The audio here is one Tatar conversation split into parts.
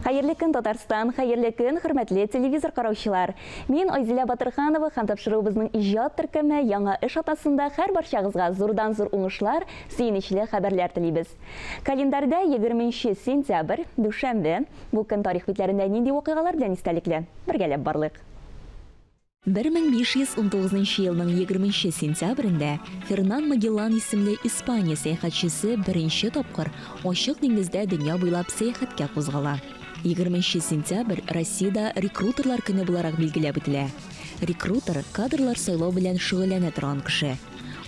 Хәерле көн, Татарстан! Хәерле көн, хөрмәтле телевизор караучылар! Мин Айзилә Батырханова һәм тапшыруыбызның иҗат төркеме яңа эш атнасында һәрбарчагызга зурдан-зур уңышлар, сөенечле хәбәрләр телибез. Календарьдә 20 нче сентябрь, дүшәмбе. Бу көн тарих битләрендә нинди вакыйгалар белән истәлекле? Бергәләп барлыйк. 1519 нчы елның 20 нче сентябрендә Фернан Магеллан исемле Испания сәяхәтчесе беренче тапкыр ачык диңгездә дөнья буйлап сәяхәткә кузгала. 20 нче сентябрь Россиядә рекрутерлар көне буларак билгеләп үтелә. Рекрутер, кадрлар сайлау белән шөгыльләнә торган кеше.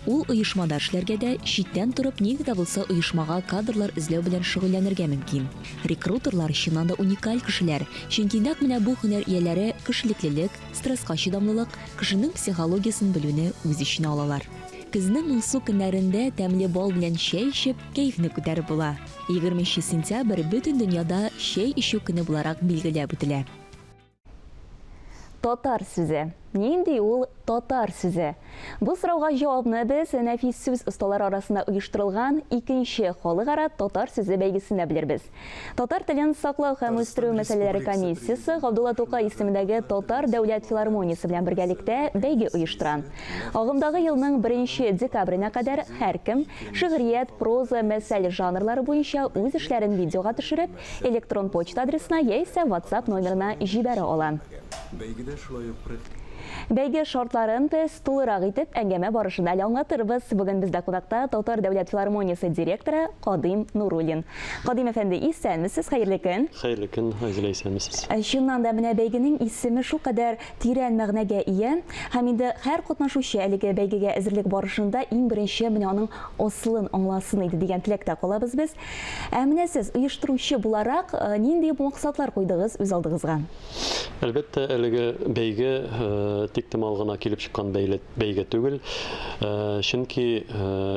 Ул оешмада эшләргә дә, читтән торып нинди дә булса оешмага кадрлар эзләү белән шөгыльләнергә мөмкин. Рекрутерлар, чыннан да уникаль кешеләр, чөнки нәкъ менә бу һөнәр ияләре кешелеклелек, стресска чыдамлылык, кешенең психологиясен белүне үз эченә алалар. Көзнең моңсу көннәрендә тәмле бал белән чәй эчеп, кәефне күтәреп була. Егерменче сентябрь бөтен дөньяда чәй эчү көне буларак билгеләп үтелә. Татар сүзе. Нинди ул татар сүзе? Бу сорауга җавапны без нәфис сүз осталары арасында оештырылган икенче халыкара татар сүзе бәйгесендә белербез. Татар телен саклау һәм үстерү мәсьәләләре комиссиясе Габдулла Тукай исемендәге Татар дәүләт филармониясе белән бергәлектә бәйге оештыра. Агымдагы елның беренче декабренә кадәр һәркем шигърият, проза, мәсәл жанрлары буенча үз эшләрен видеога төшереп, Электрон почта адресына яисә WhatsApp номерына җибәрә ала. Бәйгедә шулай ук пред. Бәйге шартларын без тулырак итеп әңгәмә барышында әле аңлатырбыз. Бүген бездә кунакта Татар дәүләт филармониясе директоры Кадыйм Нуруллин. Кадыйм әфәнде, исәнмесез, хәерле көн! Хәерле көн, Айзилә, исәнмесез. Чыннан да, менә бәйгенең исеме шулкадәр тирән мәгънәгә ия. Һәм инде һәр катнашучы әлеге бәйгегә әзерлек барышында иң беренче менә аның асылын аңласын иде дигән теләктә калабыз без. Ә менә сез, оештыручы буларак, нинди максатлар куйдыгыз үз алдыгызга? Әлбәттә, әлеге бәйге тиктомал гына килеп чыккан бәйге түгел. Чөнки,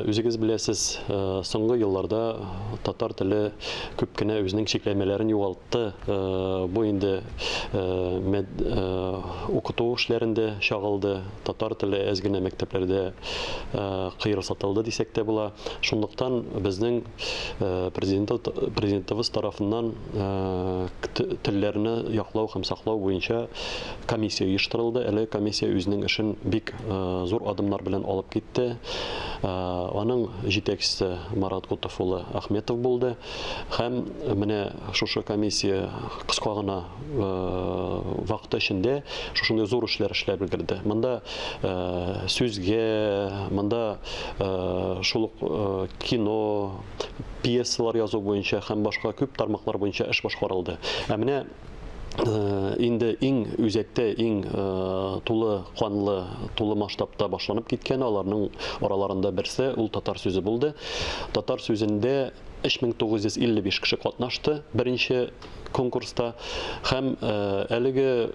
үзегез беләсез, соңгы елларда татар теле күп кенә үзенең чикләмәләрен югалтты. Бу инде укыту эшләрендә чагылды. Татар теле әз генә мәктәпләрдә кыерсытылды дисәк тә була. Шунлыктан безнең президентыбыз тарафыннан телләрне яклау һәм саклау буенча комиссия оештырылды. Әлеге комиссия үзенең эшен бик зур адымнар белән алып китте. Аның җитәкчесе Марат Кутов улы Ахметов булды. Һәм менә шушы комиссия кыска гына вакыты эчендә шушындый зур эшләр эшләп өлгерде. Монда сүзгә, монда шул ук кино, пьесалар язу буенча һәм башка күп тармаклар буенча эш башкарылды. Ә менә инде иң үзәктә, иң тулы канлы, тулы масштабта башланып киткән аларның араларында берсе ул татар сүзе булды. Татар сүзендә 3955 кеше катнашты беренче конкурста һәм әлеге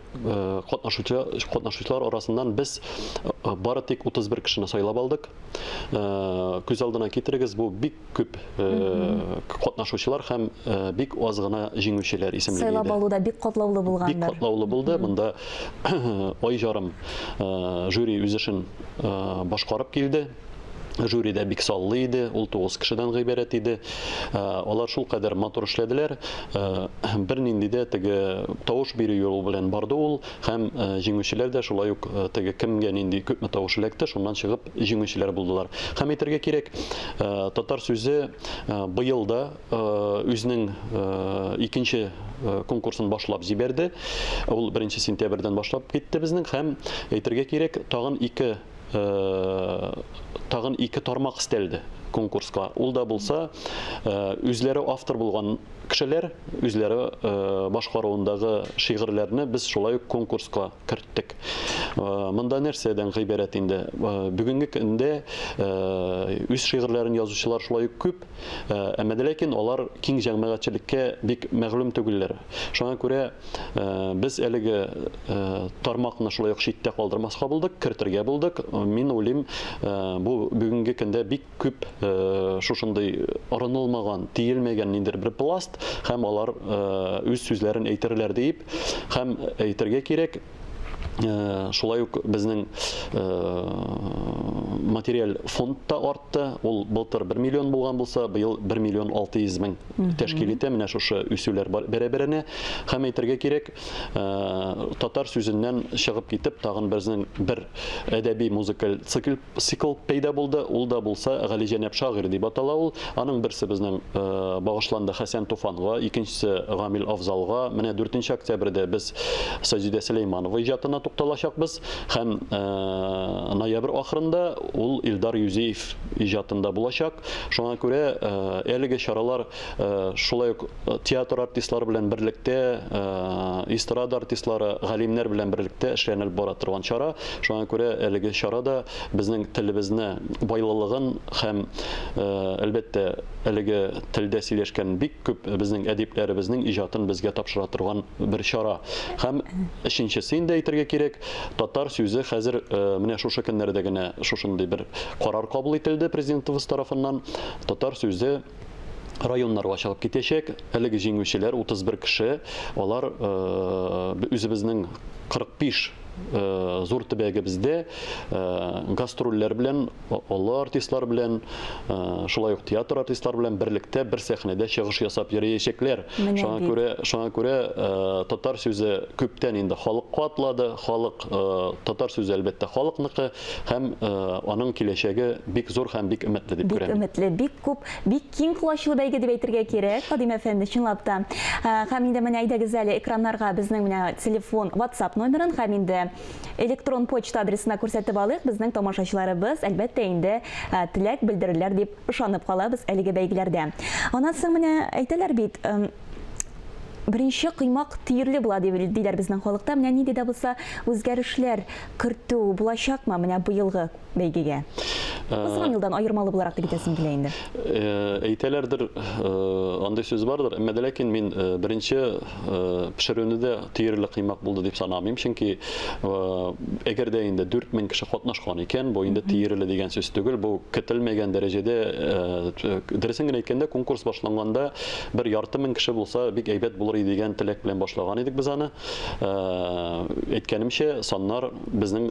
катнашучы катнашучылар арасыннан без бары тик 31 кешене сайлап алдык. Күз алдына китерегез, бу бик күп катнашучылар һәм бик аз гына җиңүчеләр исемлеге. Сайлап алу да бик катлаулы булгандыр. Бик катлаулы булды. Монда ай жарым жюри үз эшен башкарып килде. Жюри дә бик саллы иде, ул 9 кешедән гыйбарәт иде. Алар шулкадәр матур эшләделәр, бернинди дә теге тавыш бирү юлы белән барды ул, һәм җиңүчеләр дә шулай ук теге кемгә нинди күпме тавыш эләкте, шуннан чыгып җиңүчеләр булдылар. Һәм әйтергә кирәк, татар сүзе быел да үзенең икенче конкурсын башлап җибәрде. Ул 1 сентябрьдән башлап китте безнең һәм әйтергә кирәк, тагын ике тагын ике тармак өстәлде конкурска. Ул да булса, үзләре автор булган кешеләр, үзләре башкаруындагы шигырьләрне без шулай ук конкурска керттек. Монда нәрсәдән гыйбарәт инде? Бүгенге көндә үз шигырьләрен язучылар шулай ук күп, әмма дә ләкин алар киң җәмәгатьчелеккә бик мәгълүм түгелләр. Шуңа күрә Без әлеге тармакны шулай ук читтә калдырмаска булдык, кертергә булдык. Мин уйлыйм, бу бүгенге көндә бик күп шушындый орынылмаган, тиелмәгән ниндидер бер пласт һәм алар үз сүзләрен әйтерләр диеп һәм әйтергә кирәк. Шулай ук безнең материаль фонд та артты. Ул былтыр 1 миллион булган булса, быел 1 миллион 600 мең тәшкил итә. Менә шушы үсүләр бәрабәренә. Һәм әйтергә кирәк, татар сүзеннән чыгып китеп, тагын безнең бер әдәби музыкаль цикл цикл пәйда булды. Ул да булса Галиҗәнәп шагыйрь дип атала ул. Аның берсе безнең багышланды Хәсән Туфанга, икенчесе Гамил Афзалга. Менә 4 октябрьдә без Саҗидә Сөләйманова иҗатына тукталачакбыз һәм ноябрь ахырында ул Илдар Юзеев иҗатында булачак. Шуңа күрә әлеге чаралар шулай ук театр артистлары белән берлектә, эстрада артистлары, галимнәр белән берлектә эшләнелеп бара торган чара. Шуңа күрә әлеге чара да безнең телебезне байлылыгын һәм, әлбәттә, әлеге телдә сөйләшкән бик күп безнең әдипләребезнең иҗатын безгә тапшыра торган бер чара. Һәм өченчесе инде әйтергә кирәк, татар сүзе хәзер менә шушы көннәрдә генә шушындый бер карар кабул ителде президентыбыз тарафыннан. Татар сүзе районнарга чыгып китәчәк. Әлеге җиңүчеләр 31 кеше, алар үзебезнең 45 зур төбәгебездә гастрольләр белән, олы артистлар белән, шулай ук театр артистлары белән берлектә бер сәхнәдә чыгыш ясап йөриячәкләр. Шуңа күрә, шуңа күрә татар сүзе күптән инде халыкка атлады. Халык, татар сүзе әлбәттә халыкныкы һәм аның киләчәге бик зур һәм бик өметле дип күрәм. Бик өметле, бик күп Бик киң колачлы бәйге дип әйтергә кирәк, Кадим әфәнде, чынлап та. Һәм инде менә әйдәгез әле экраннарга безнең менә телефон, WhatsApp номерын һәм инде электрон почта адресына күрсәтеп алыйк. Безнең тамашачыларыбыз, әлбәттә инде, теләк белдерерләр дип ышанып калабыз әлеге бәйгеләрдә. Аннан соң менә әйтәләр бит, беренче коймак төерле була дип диләр безнең халыкта. Менә нинди дә булса үзгәрешләр кертү булачакмы менә быелгы бәйгегә? Узган елдан аермалы буларак дип әйтәсем килә инде. Әйтәләрдер, андый сүз бардыр, әмма дә ләкин мин беренче пешерүне дә төерле коймак булды дип санамыйм, чөнки әгәр дә инде 4000 кеше катнашкан икән, бу инде төерле дигән сүз түгел, бу көтелмәгән дәрәҗәдә, дөресен генә әйткәндә, конкурс башланганда бер ярты мең кеше булса, бик әйбәт булыр иде дигән теләк белән башлаган идек без аны. Әйткәнемчә, саннар безнең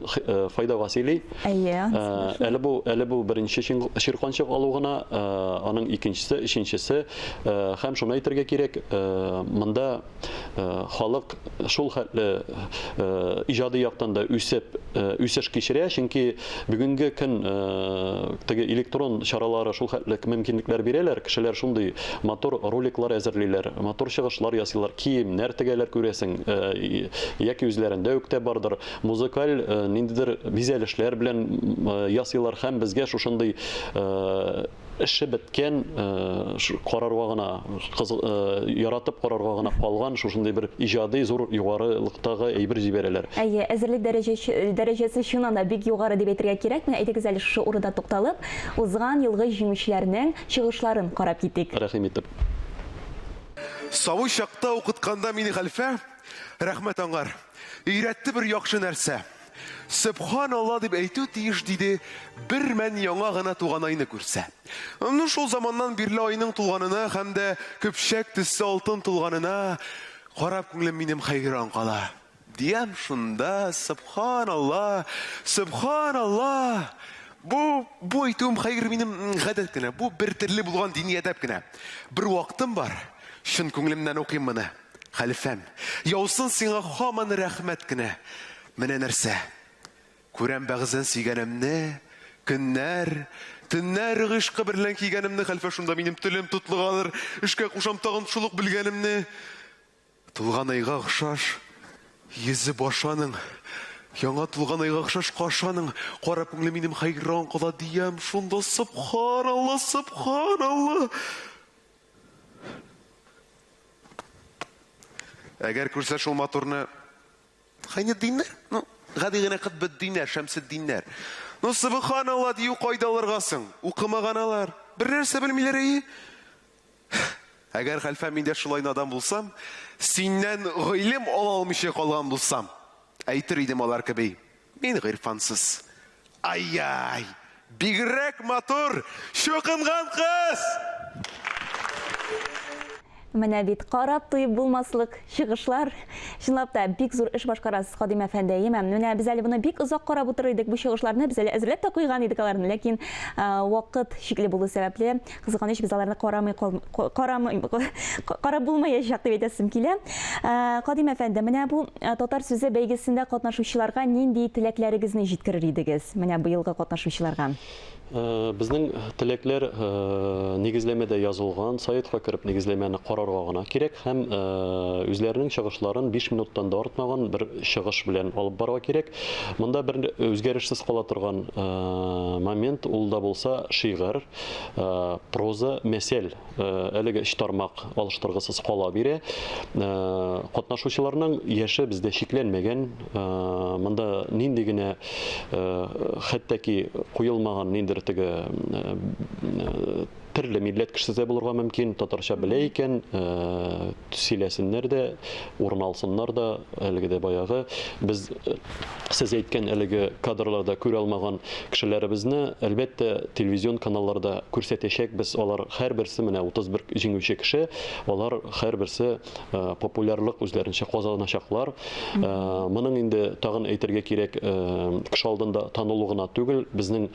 файдага сөйли. Әйе. Әле бу әле бу беренче чирканчык алу гына, аның икенчесе, өченчесе. Һәм шуны әйтергә кирәк, монда халык шул хәтле иҗади яктан да үсеп, үсеш кичерә, чөнки бүгенге көн теге электрон чаралары шул хәтле мөмкинлекләр бирәләр, кешеләр шундый матур роликлар әзерлиләр, матур чыгышлар ясыйлар, киемнәр тегәләр күрәсең, яки үзләрендә үк тә бардыр, музыкаль ниндидер бизәлешләр белән ясыйлар һәм безгә шушындый эше беткән, карарга гына, яратып карарга гына калган шушындый бер иҗади зур югарылыктагы әйбер җибәрәләр. Әйе, әзерлек дәрәҗәсе чыннан да бик югары дип әйтергә кирәк. Менә әйдәгез әле шушы урында тукталып, узган елгы җиңүчеләрнең чыгышларын карап китик. Рәхим итеп. Сабый чакта укытканда мине хәлфә, рәхмәт аңар, өйрәтте бер яхшы нәрсә. Сөбханалла дип әйтү тиеш, диде, бер мән яңа гына туган айны күрсә. Ну, шул заманнан бирле айның тулганына һәм дә көпчәк төсле алтын тулганына карап күңелем минем хәйран кала. Диям шунда, сөбханалла, сөбханалла! Бу, бу әйтүем хәер минем гадәт кенә, бу бер төрле булган дини әдәп кенә. Бер вакытым бар, чын күңелемнән укыйм моны. Хәлфәм, яусын сиңа һаман рәхмәт кенә. Менә нәрсә. Күрәм бәгъзен сөйгәнемне, көннәр, төннәр гыйшкы берлән кигәнемне, хәлфә шунда минем телем тотлыгадыр, эшкә кушам тагын шул ук белгәнемне. Тулган айга охшаш йөзе башы аның, Яңа тулган айга охшаш кашы аның, Кара күңле минем хәйран кала, диям шунда, Сөбханалла, сөбханалла! Әгәр күрсә шул матурны Гайнетдиннәр, ну, гади генә Кытбетдиннәр, Шәмсетдиннәр. Ну, сөбханалла дию кайда алырга соң? Укымаган алар. Бер нәрсә белмиләр, әйе. Әгәр, хәлфә, мин дә шулай надан булсам, синнән гыйлем ала алмыйча калган булсам, әйтер идем алар кеби, мин гыйрфансыз. Ай-яй! Бигрәк матур, чукынган кыз! Менә бит карап туеп булмаслык чыгышлар. Чынлап та, бик зур эш башкарасыз, Кадыйм әфәнде, әйеме? Менә без әле моны бик озак карап утырыр идек бу чыгышларны, без әле әзерләп тә куйган идек аларны, ләкин вакыт чикле булу сәбәпле, кызганыч, без аларны карамый карамый карап булмаячак дип әйтәсем килә. Кадыйм әфәнде, менә бу Татар сүзе бәйгесендә катнашучыларга нинди теләкләрегезне җиткерер идегез? Менә быелгы катнашучыларга. Безнең теләкләр нигезләмәдә язылган, сайтка кереп нигезләмәне карарга гына кирәк һәм үзләренең чыгышларын 5 минуттан да артмаган бер чыгыш белән алып барырга кирәк. Монда бер үзгәрешсез кала торган момент, ул да булса шигырь, проза, мәсәл. Әлеге өч тармак алыштыргысыз кала бирә. Катнашучыларның яше бездә чикләнмәгән. Монда нинди генә хәтта ки куелмаган ниндидер теге төрле милләт кешесе дә булырга мөмкин, татарча белә икән, сөйләсеннәр дә, урын алсыннар да, әлеге дә баягы без сез әйткән әлеге кадрларда күрә алмаган кешеләребезне, әлбәттә, телевизион каналларда күрсәтәчәкбез. Алар һәрберсе, менә 31 җиңүче кеше, алар һәрберсе популярлык үзләренчә казаначаклар. Моның инде тагын әйтергә кирәк, кеше алдында танылу гына түгел, безнең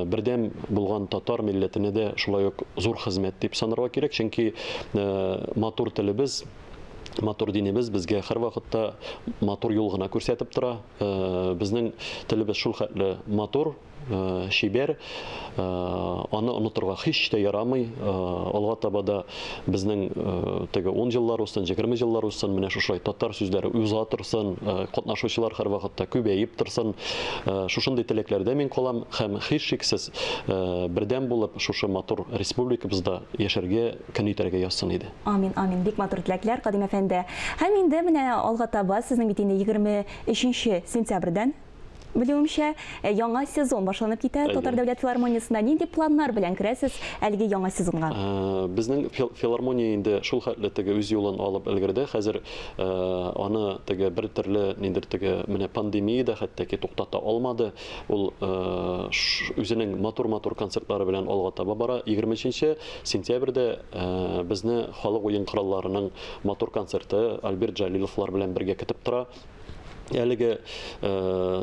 бердәм булган татар милләтенә дә шулай ук зур хезмәт дип санарга кирәк, чөнки матур телебез, матур динебез безгә һәрвакытта матур юл гына күрсәтеп тора. Безнең телебез шул хәтле матур, чибәр, аны онытырга һич тә ярамый. Алга таба да безнең теге 10 еллар узсын, 20 еллар узсын, менә шушылай татар сүзләре уза торсын, катнашучылар һәрвакытта күбәеп торсын. Шушындый теләкләрдә мин калам һәм һичшиксез бердәм булып шушы матур республикабызда яшәргә көн итәргә язсын иде. Амин, амин. Бик матур теләкләр, Кадим әфәнде. Һәм инде менә алга таба сезнең бит инде 23 сентябрьдән, белүемчә, яңа сезон башланып китә Татар дәүләт филармониясендә. Нинди планнар белән керәсез әлеге яңа сезонга? Безнең филармония инде шул хәтле теге үз юлын алып өлгерде. Хәзер аны теге бер төрле ниндидер теге менә пандемия дә хәтта ки туктата алмады. Ул үзенең матур-матур концертлары белән алга таба бара. 23 Сентябрьдә безне халык уен коралларының матур концерты Альберт Җәлиловлар белән бергә көтеп тора. Әлеге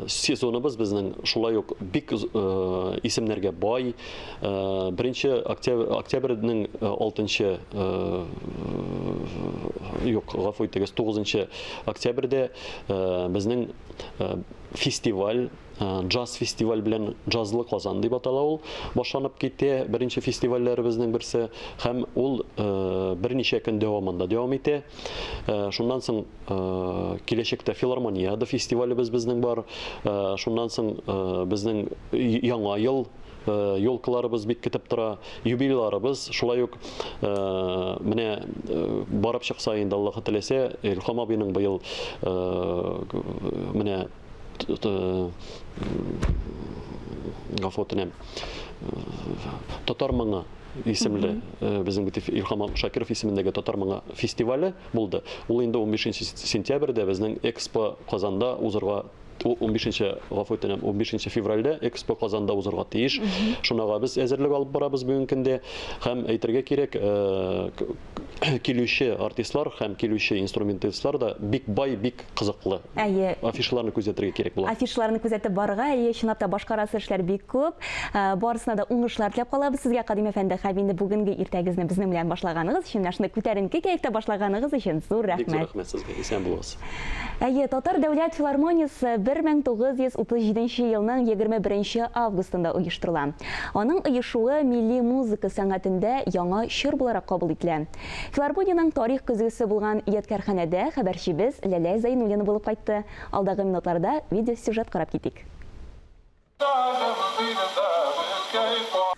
сезоныбыз безнең шулай ук бик исемнәргә бай. Беренче октябрьнең 6 юк, гафу итегез, 9 октябрьдә безнең фестиваль Джаз фестиваль белән Джазлы Казан дип атала ул. Башланып китә беренче фестивальләребезнең берсе һәм ул берничә көн дәвамында дәвам итә. Шуннан соң киләчәктә филармонияда фестивалебез безнең бар. Шуннан соң безнең яңа ел елкаларыбыз бик көтеп тора, юбилейларыбыз шулай ук менә барып чыкса инде Аллаһы теләсә, Илһам абыйның быел менә гафу үтенәм, Татар моңы исемле безнең бит Илһам Шакиров исемендәге Татар моңы фестивале булды. Ул инде 15 сентябрьдә безнең Экспо Казанда узырга 15 гафу үтенәм, 15 февральдә Экспо Казанда узырга тиеш. Шунага без әзерлек алып барабыз бүгенге көндә. Һәм әйтергә кирәк, килүче артистлар һәм килүче инструменталистлар да бик бай, бик кызыклы. Әйе. Афишаларны күзәтергә кирәк була. Афишаларны күзәтеп барырга, әйе, чынлап та башкарасы эшләр бик күп. Барысына да уңышлар теләп калабыз сезгә, Кадим әфәнде. Һәм инде бүгенге иртәгезне безнең белән башлаганыгыз өчен, менә шундый күтәренке кәефтә башлаганыгыз өчен зур рәхмәт. Бик зур рәхмәт сезгә. Исән булыгыз. Әйе, Татар дәүләт филармониясе 1937 елның 21 августында оештырыла. Аның оешуы милли музыка сәнгатендә яңа чор буларак кабул ителә. Филармониянең тарих көзгесе булган ядкәрханәдә хәбәрчебез Ләлә Зәйнуллина булып кайтты. Алдагы минутларда видеосюжет карап китик.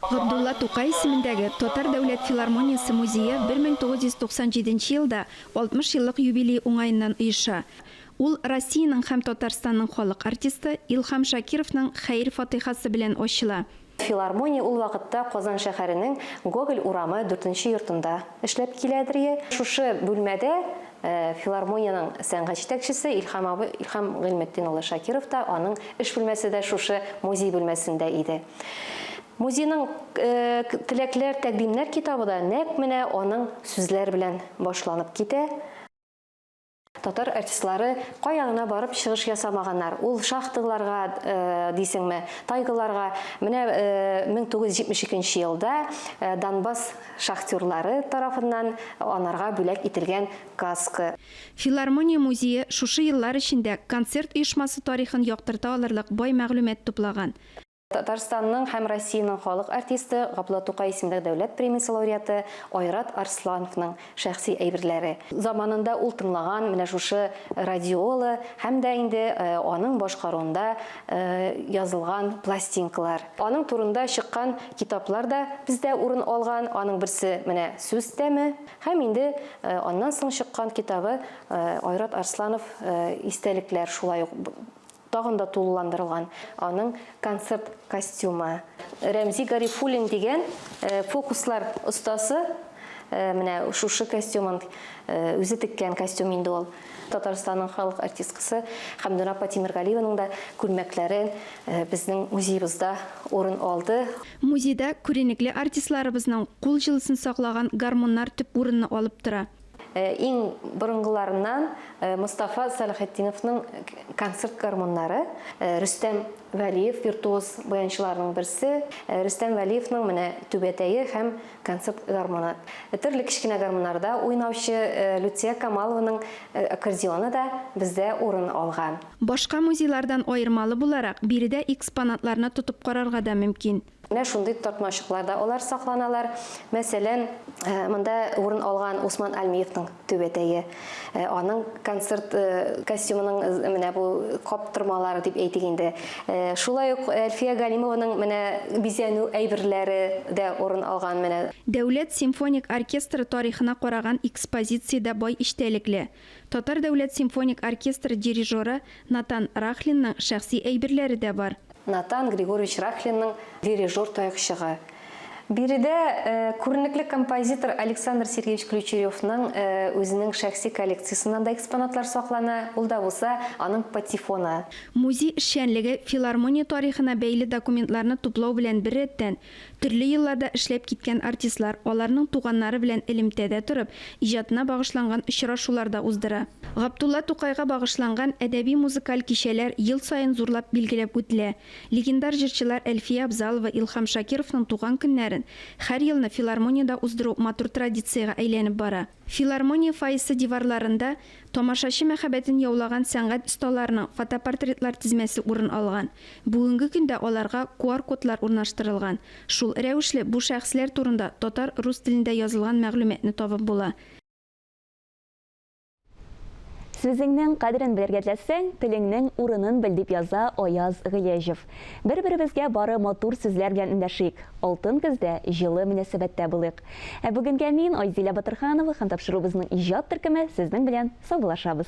Габдулла Тукай исемендәге Татар дәүләт филармониясе музее 1997 елда 60 еллык юбилей уңаеннан оеша. Ул Россиянең һәм Татарстанның халык артисты Илһам Шакировның хәер-фатыйхасы белән ачыла. Филармония ул вакытта Казан шәһәренең Гоголь урамы дүртенче йортында эшләп киләдер. Шушы бүлмәдә филармониянең сәнгать җитәкчесе Илһам абый, Илһам Гыйльметдин улы Шакиров та, аның эш бүлмәсе дә шушы музей бүлмәсендә иде. Музейның Теләкләр, тәкъдимнәр китабы да нәкъ менә аның сүзләре белән башланып китә. Татар артистлары кая гына барып чыгыш ясамаганнар. Ул шахталарга дисеңме, тайгаларга. Менә 1972 елда Донбасс шахтерлары тарафыннан анарга бүләк ителгән каска. Филармония музее шушы еллар эчендә концерт оешмасы тарихын яктырта алырлык бай мәгълүмат туплаган. Татарстанның һәм Россиянең халык артисты, Габдулла Тукай исемендәге дәүләт премиясе лауреаты Айрат Арслановның шәхси әйберләре. Заманында ул тыңлаган менә шушы радиола һәм дә инде аның башкаруында язылган пластинкалар. Аның турында чыккан китаплар да бездә урын алган. Аның берсе менә Сүз тәме һәм инде аннан соң чыккан китабы Айрат Арсланов истәлекләр шулай ук Тагын да тулыландырылган аның концерт костюмы. Рәмзи Гарифуллин дигән фокуслар остасы менә шушы костюмын үзе теккән костюм инде ул. Татарстанның халык артисткасы Хәмдүнә апа Тимергалиеваның да күлмәкләре безнең музеебызда урын алды. Музейда күренекле артистларыбызның кул җылысын саклаган гармуннар төп урынны алып тора. Иң борынгыларыннан Мостафа Сәлахетдиновның концерт гармуннары, Рөстәм Вәлиев, виртуоз баянчыларның берсе, Рөстәм Вәлиевның менә түбәтәе һәм концерт гармуны. Төрле кечкенә гармуннарда уйнаучы Люция Камалованың аккордеоны да бездә урын алган. Башка музейлардан аермалы буларак, биредә экспонатларны тотып карарга да мөмкин. Менә шундый тартмачыкларда алар сакланалар. Мәсәлән, монда урын алган Усман Альмиевның түбәтәе, аның концерт костюмының менә бу каптырмалары дип әйтик инде. Шулай ук Әлфия Галимованың менә бизәнү әйберләре дә урын алган менә. Дәүләт симфоник оркестры тарихына караган экспозиция дә бай эчтәлекле. Татар дәүләт симфоник оркестры дирижеры Натан Рахлинның шәхси әйберләре дә бар. Натан Григорьевич Рахлинның дирижер таякчыгы. Биредә күренекле композитор Александр Сергеевич Ключеревның үзенең шәхси коллекциясеннән дә экспонатлар саклана, ул да булса аның патефоны. Музей эшчәнлеге филармония тарихына бәйле документларны туплау белән беррәттән, Төрле елларда эшләп киткән артистлар, аларның туганнары белән элемтәдә торып, иҗатына багышланган очрашулар да уздыра. Габдулла Тукайга багышланган әдәби-музыкаль кичәләр ел саен зурлап билгеләп үтелә. Легендар җырчылар Әлфия Абзалова, Илһам Шакировның туган көннәрен һәр елны филармониядә уздыру матур традициягә әйләнеп бара. Филармония фойесы диварларында тамашачы мәхәббәтен яулаган сәнгать осталарының фотопортретлар тезмәсе урын алган. Бүгенге көндә аларга QR-кодлар урнаштырылган. Шул рәвешле бу шәхесләр турында татар, рус телендә язылган мәгълүматны табып була. Сүзеңнең кадерен белергә теләсәң, телеңнең урынын бел, дип яза Аяз Гыйләҗев. Бер-беребезгә бары матур сүзләр белән эндәшик, алтын көздә җылы мөнәсәбәттә булыйк. Ә бүгенгә мин, Айзилә Батырханова һәм тапшыруыбызның иҗат төркеме сезнең белән саубуллашабыз.